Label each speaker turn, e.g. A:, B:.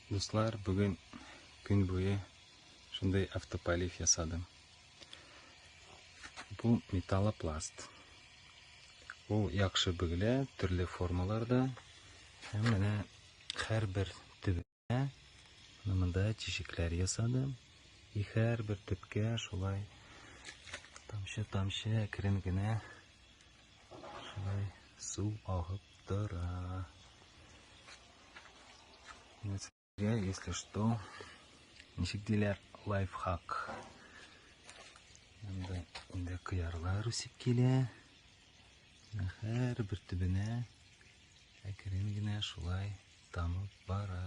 A: Дуслар, бүген көн буе шундый автополив ясадым. Бу металлопласт. Ул яхшы бөгелә, төрле формаларда. Һәм менә һәрбер төбенә менә монда тишекләр ясадым. И һәрбер төпкә шулай тамчы-тамчы әкрен генә шулай су агып тора. Если что, ничек диләр, лайфхак. Инде, инде кыярлар үсеп килә. Һәр бер төбенә әкрен генә шулай тамып бара.